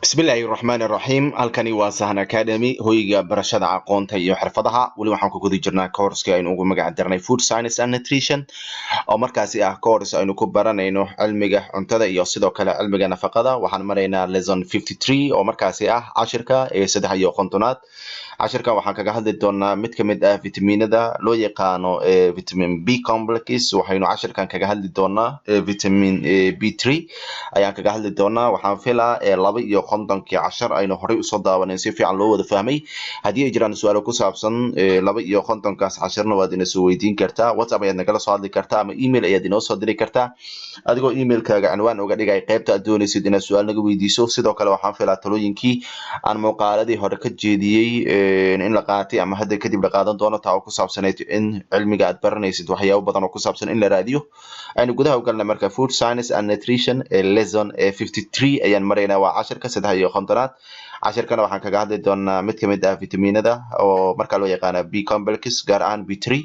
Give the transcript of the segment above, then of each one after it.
Bismillaahi raxmaani raxiim. Halkani waa Sahan Academy, hoyga barashada aqoonta iyo xirfadaha. Weli waxaan ku guda jirnaa course-kii aynu ugu magac darnay Food Science and Nutrition, oo markaasi ah course aynu ku baranayno cilmiga cuntada iyo sidoo kale cilmiga nafaqada. Waxaan maraynaa lesson 53, oo markaasi ah cashirka ee 53aad. Cashirkan waxaan kaga hadli doonaa mid kamid ah vitaminada loo yaqaano vitamin B complex. Waxaynu cashirkan kaga hadli doonaa vitamin B3 ayaan kaga hadli doonaa. Waxaan filaa 52-kii cashar aynu horey usoo daawanay si fiican loo wada fahmay. Haddii ay jiraan su-aalo ku saabsan 52-kaas casharna, waad ina soo weydiin kartaa. WhatsApp ayaad nagala soo hadli kartaa ama email ayaad inoo soo diri kartaa, adigoo emailkaaga cinwaan uga dhigay qaybta aad doonaysid inaad su-aal naga weydiiso. Sidoo kale waxaan filaa talooyinkii aan muuqaaladii hore ka jeediyey in la qaatay ama hadda kadib la qaadan doono, taa oo ku saabsaneyd in cilmiga aad baranaysid waxyaabo badan oo ku saabsan in la raadiyo. Aynu gudaha u galnay marka Food Science and Nutrition lesson 53 ayaan maraynaa, waa cashirka 53aad. Cashirkana waxaan kaga hadli doonaa mid kamid ah vitaminada oo markaa loo yaqaana B complex, gaar ahaan B3.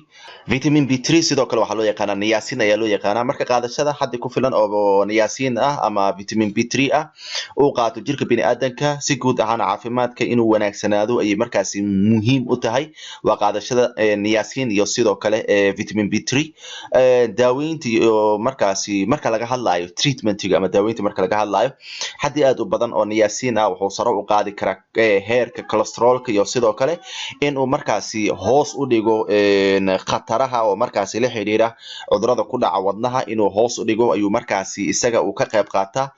Vitamin B3 sidoo kale waxaa loo yaqaanaa niacin ayaa loo yaqaanaa. Marka qaadashada xaddi ku filan oo niacin ah ama vitamin B3 ah uu qaato jirka biniaadanka, si guud ahaan caafimaadka inuu wanaagsanaado ayay markaasi muhiim u tahay. Waa qaadashada niacin iyo sidoo kale vitamin B3. Daaweynta iyo markaasi marka laga hadlaayo treatmentiga ama daaweynta marka laga hadlaayo, xaddi aad u badan oo niacin ah wuxuu sare u qaadi karaa heerka cholesterolka iyo sidoo kale inuu markaasi hoos u dhigo khataraha oo markaasi la xiriira cudurada ku dhaca wadnaha. Inuu hoos u dhigo ayuu markaasi isaga uu ka qayb qaataa.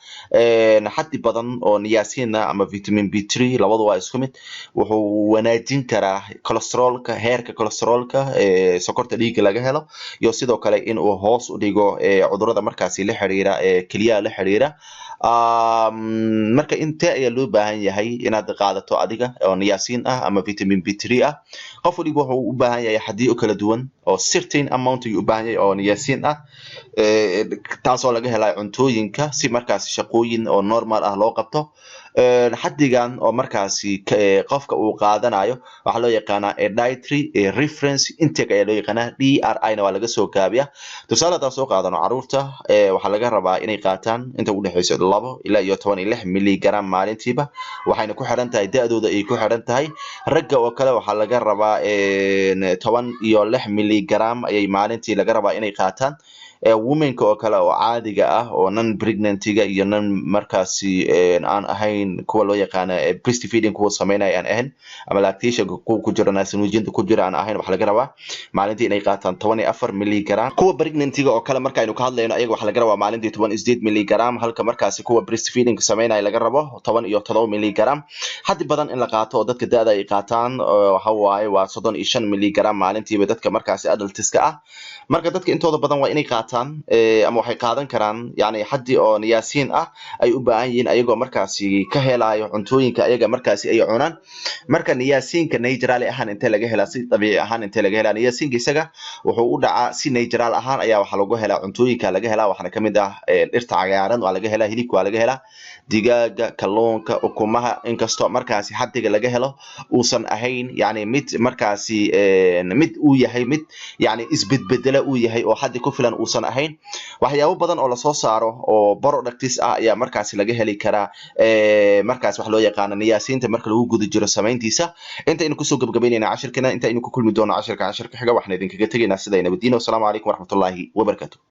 Xaddi badan oo niacin ah ama vitamin B3, labadu waa isku mid, wuxuu wanaajin karaa cholesterolka, heerka cholesterolka ee sokorta dhiigga laga helo, iyo sidoo kale inuu hoos u dhigo cudurada markaasi la xiriira keliyaha la xiriira. Marka intee ayaa loo baahan yahay inaad qaadato adiga oo niacin ah ama vitamin B3 ah? Qof waliba wuxuu u baahan yahay xadiyo kala duwan oo certain amount ayuu u baahan yahay oo niacin ah, taasoo laga helayo cuntooyinka, si markaasi shaqooyin oo normal ah loo qabto. Xaddigan oo markaasi qofka uu qaadanayo waxaa loo yaqaanaa dietary reference intake ayaa loo yaqaanaa, DRI na waa laga soo gaabiya. Tusaale haddaan soo qaadano, caruurta waxaa laga rabaa inay qaataan inta udhexeyso 2 ilaa iyo 16 milligram maalintiiba, waxayna ku xiran tahay da-dooda ay ku xiran tahay. Ragga oo kale waxaa laga rabaa 16 milligram ayay maalintii laga rabaa inay qaataan. Womenka oo kale oo caadiga ah oo non pregnantiga iyo non markaasi aan ahayn kuwa loo yaqaano breastfeeding kuwa sameynaya aan ahayn ama lactation kuwa ku jira, naasnuujinta ku jira aan ahayn, waxaa laga rabaa maalintii inay qaataan 14 milligram. Kuwa pregnantiga oo kale marka aynu ka hadlayno, ayaga waxaa laga rabaa maalintii 18 milligram, halka markaasi kuwa breastfeeding sameynaya laga rabo 17 milligram. Xaddi badan in la qaato oo dadka da-da ay qaataan waxa waaye waa 35 milligram maalintiiba, dadka markaasi adultiska ah. Marka dadka intooda badan waa inay qaataan ama waxay qaadan karaan yani xaddi oo niacin ah ay u baahan yihiin, ayagoo markaasi ka helayo cuntooyinka ayaga markaasi ay cunaan. Marka niacinka natural ahaan intee laga helaa? Si dabiici ahaan intee laga helaa niacinka? Isaga wuxuu u dhacaa si natural ahaan ayaa waxaa lagu helaa, cuntooyinka laga helaa. Waxaana kamid ah dhirta cagaaran waa laga helaa, hilibka waa laga helaa, digaaga, kalluunka, ukumaha, inkastoo markaasi xaddiga laga helo uusan ahayn yani mid markaasi mid uu yahay mid yani isbedbedela uu yahay oo xaddi ku filan uusan ahayn. Waxyaabo badan oo lasoo saaro oo products ah ayaa markaasi laga heli karaa markaas wax loo yaqaano niacinta marka lagu guda jiro samayntiisa. Intaynu kusoo gabagabaynayna cashirkana, inta aynu ku kulmi doono cashirka xiga, waxaan idinkaga tegaynaa siday nabadiino. Asalaamu calaykum waraxmatullaahi wabarakaatu.